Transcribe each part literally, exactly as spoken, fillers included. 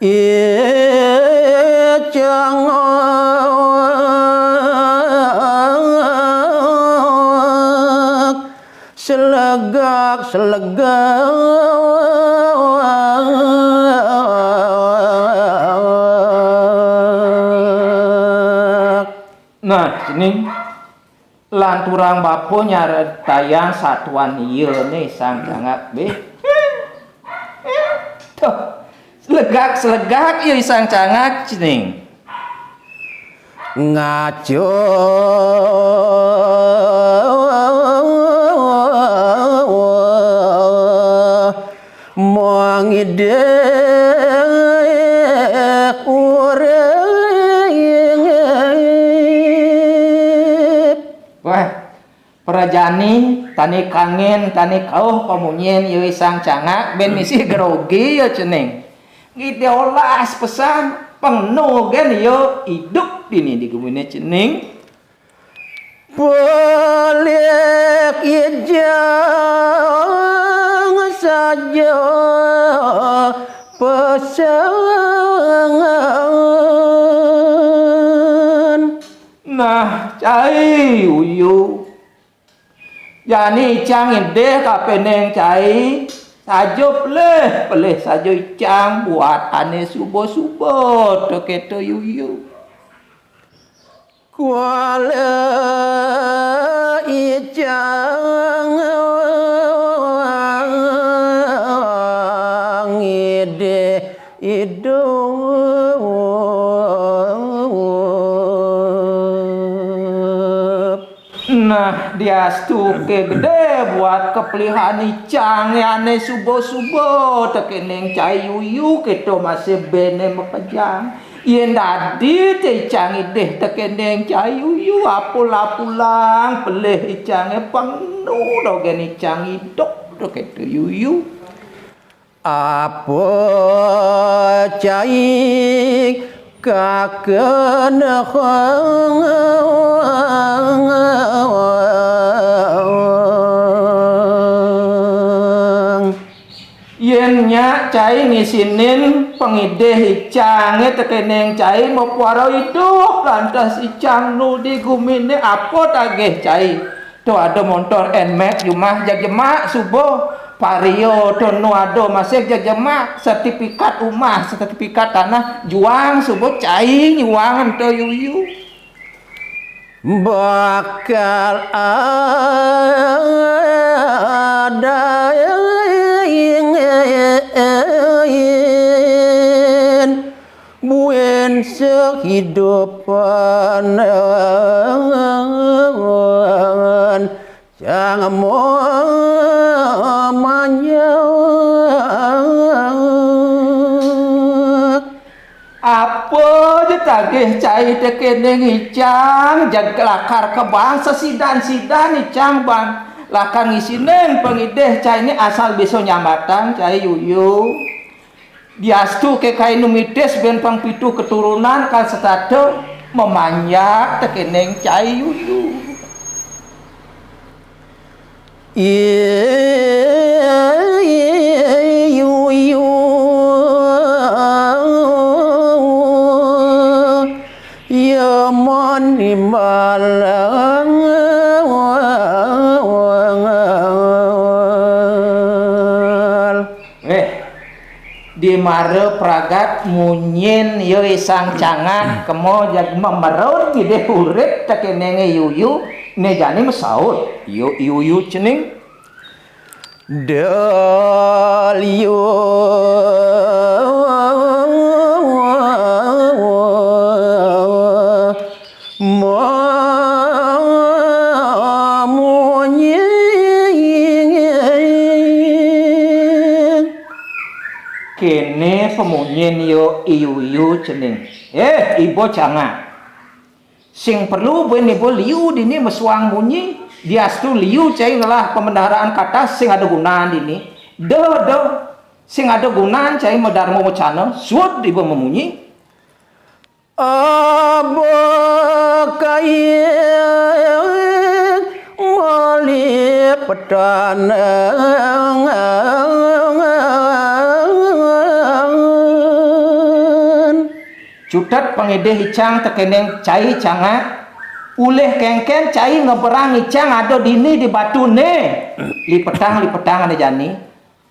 Ih, cangak, selegak, selegak. Nah, sini. Lanturang bapa nyaritayang satuan iya né Sang Cangak, bé. Tuh, selegak-selegak ya Sang Cangak, cening. Ngaco mangidih urip. Wah, prajani, tani kangin, tani kauh pamunyin, yeuh Sang Cangak, bén misi grogi ya cening. Ngidih olas pesan, pang nu gén ya idup dini di guminé cening. Pelih ijang saja pesangan. Nah, cai Yuyu. Jani icang ngidih ka pénténg cai, saja pelih, pelih saja icang buat ané suba-suba, kéto Yuyu. Kuala icang ngidih idup. Nah, diastuké gedé buat kapelihan icangé ané suba-suba, tekéning cai Yuyu kéto masih béné makejang. Yén dadi té icang ngidih tekéning cai Yuyu, apul-apulang pelih icangé, pang nu dogén icang idup, kéto Yuyu. Apa cai kakenehang? Yén nyak cai ngisinin pangidih icangé tekéning cai mapuara idup, lantas icang nu di guminé, apa tagih cai? To ada montor Nmax jumah, jag jemak suba. Vario to nu ada masih, jag jemak. Sertifikat umah, sertifikat tanah, juang suba, cai nyuang ento Yuyu. Bakal ada buin sahidupan cang mamanjak. Apa ja tagih cai tekéning icang, jag lakar ka bank, sesidan-sidan icang ban lakar ngisinin pangidih cainé asal bisa nyambatang cai Yuyu. Diastuké kai nu mitis bén pang pitu keturunan kal setata mamanjak tekéning cai Yuyu. Ih, Yuyu, ya manimbal. Eh, di mara pragat munyin ya Sang Cangak, kema jag mamerun ngidih urip tekéning Yuyu, né jani masaut, "Yu, Yuyu cening." Dal Yu mamunyi. Kéné pamunyin ya Yuyu cening. Eh, iba Cangak. Sing perlu buin iba liu dini masuang munyi, diastu liu cai ngelah pembendaharaan kata sing ada gunan dini. Deh, deh, sing ada gunan cai madarma wacana, suud iba mamunyi. Aba kai malih petanang. Dutet pangidih icang tekening cai cangak, ulih kengken cai ngeberang icang ada dini di batu né. Lipetang, lipetang ané jani.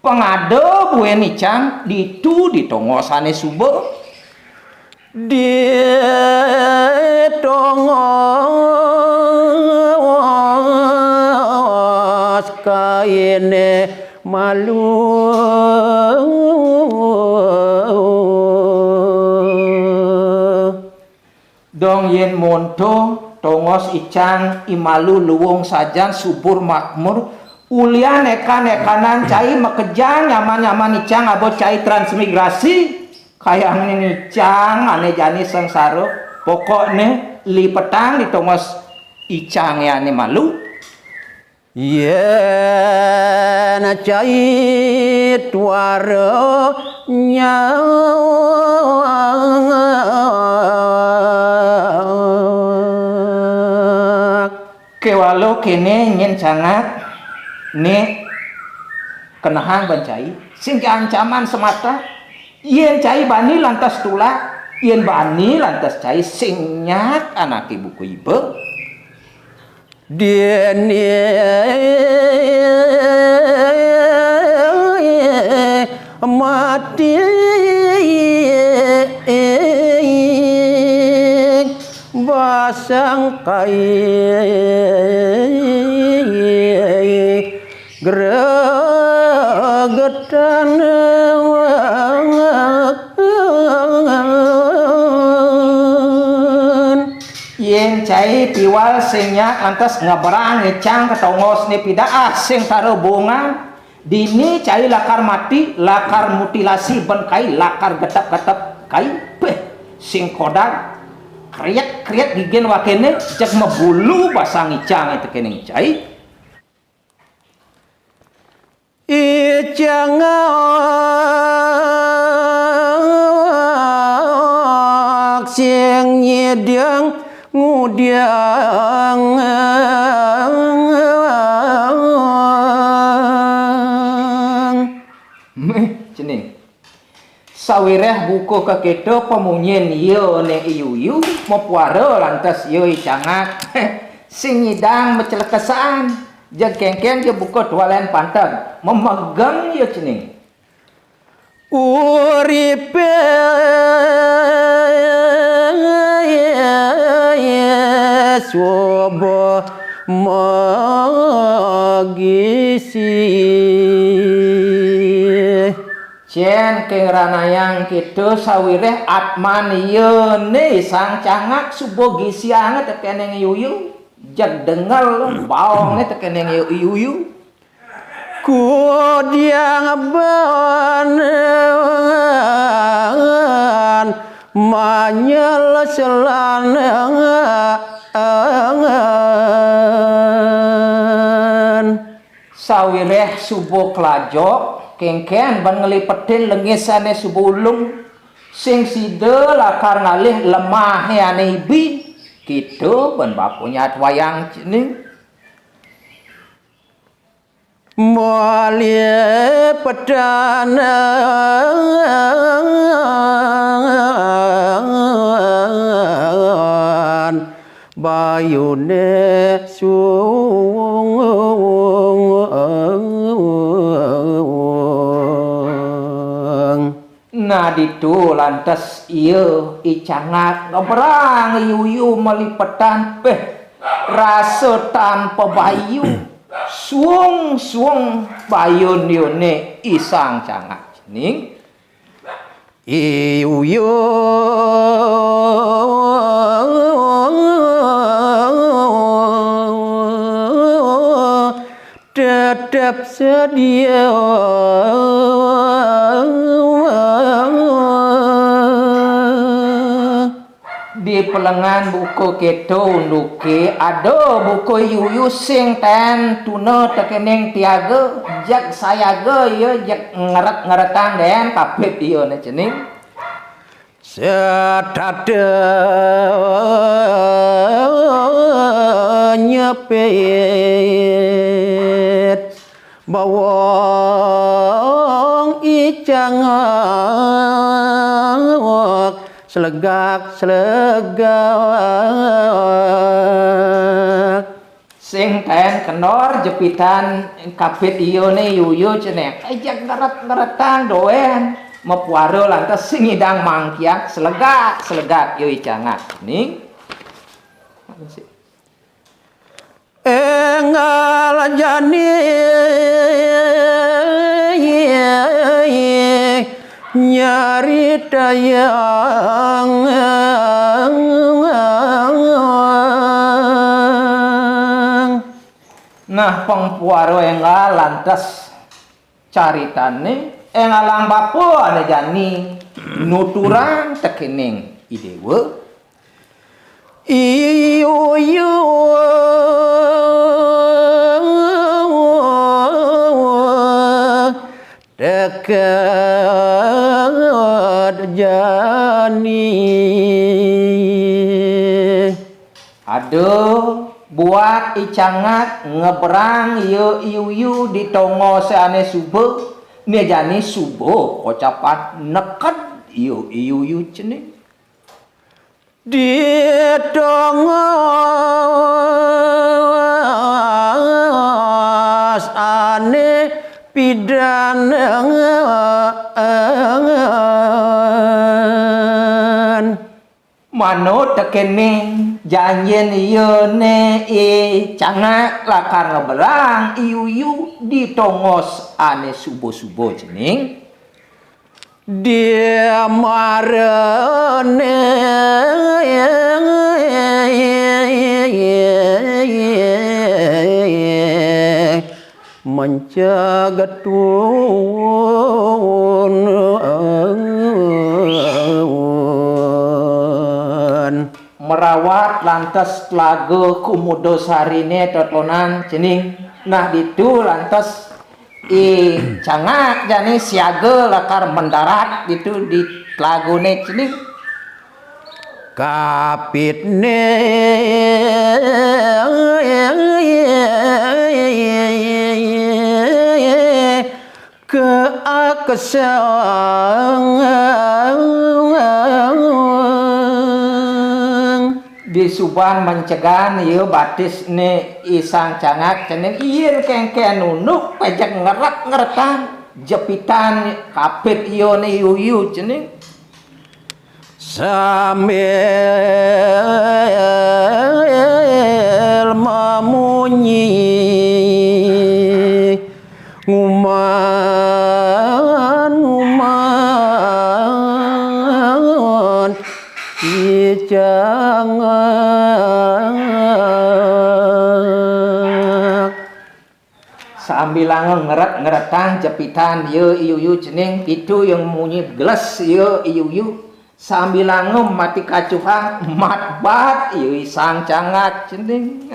Pang ada buin icang ditu di tongosané suba. Di tongos kainé malu. Dong yén monto, tongos icang i malu luung sajan subur makmur, ulian ékan-ékanan cai makejang nyaman-nyaman icang aba cai transmigrasi, kayangin icang ané jani sangsara, pokokné lipetang di tongos icangé ané malu. Yén cai tuara nyak. Kéwala kéné nyén cangak, né kenehang ban cai, sing ancaman semata, yén cai bani lantas tulak, yén bani lantas cai sing nyak anaké buka iba. Déné mati basang kai gregetan. Yén cai piwal sing nyak lantas ngeberang icang ka tongosné pidaat sing tara bongan, dini cai lakar mati, lakar mutilasi ban kai, lakar getep-getep kai, péh, sing kodar, kriet-kriet gigin wakéné, jeg mabulu basang icang tekening cai. Icang sing nyidang ngudiang. Méh, cening. Sawiréh buka kakéto pamunyin ia né I Yuyu, mapuara lantas ia I Cangak. Sing nyidang macelekesan, jeg kénkén ja buka tualén panteg, mamegeng ia cening. Uripé suba magisi. Cén kén ngranayang kéto sawiréh atman ia né Sang Cangak suba gisianga tekéning Yuyu. Jeg dengel baongné tekéning Yuyu. Kudiang ban manyelselan. Sawiréh suba klajok, kénkén ban nglipetin lengisané suba ulung, sing sida lakar ngalih lemahé ané ibi, kéto ban bapa nyat wayang cening. Malipetan bayuné suung. Nah, ditu lantas ia I Cangak ngeberang Yuyu malipetan, péh, rasa tan pabayu. Suung-suung bayun yuné I Sang Cangak cening. Yuyu tetep sedia. Di pelengan buka kéto unduké, ada buka Yuyu sing taén tuna tekéning tiaga, jeg sayaga ia, jeg ngeret-ngeretang dén kapit ia né cening. Setata nyepit bawang I Cangak Selegak, selegak. Sing taén kendor jepitan kapit iyoné yuyu cening. Ajak ngeret-ngeretang dogén. Mapuara lantas sing ngidang mangkiak selegak, selegak yo I Cangak. Ning. Énggal jani nyaritayang. Nah, pang puara énggal lantas caritané, énggalang bapa ané jani nuturang tekéning I Déwa. Iyu-yu teket jani. Ada buat I Cangak ngeberang ya I Yuyu di tongos ané suba, né jani suba kocapan neked ya I Yuyu cening. Di tongos ané pidan. Manut tekéning janjin iyané I Cangak lakar ngeberang I Yuyu di tongos ané suba-suba cening. Di marané mencegetun. Merawat lantas tlaga Kumudasariné totonan cening. Nah, ditu lantas I Cangak jani siaga lakar mendarat ditu di tlagané cening. Kapitné keaksang. Disuban mencegan ya batisné I Sang Cangak cening, yén kénkén unduk pejek ngeret-ngeretang jepitan kapit iyané I Yuyu cening. Sambil mamunyi nguman, nguman I Cangak. Sambilanga ngeret-ngeretang jepitan ya I Yuyu cening, ditu yang munyi geles ya I Yuyu. Sambilanga mati kacuhang, mat bat ya I Sang Cangak cening.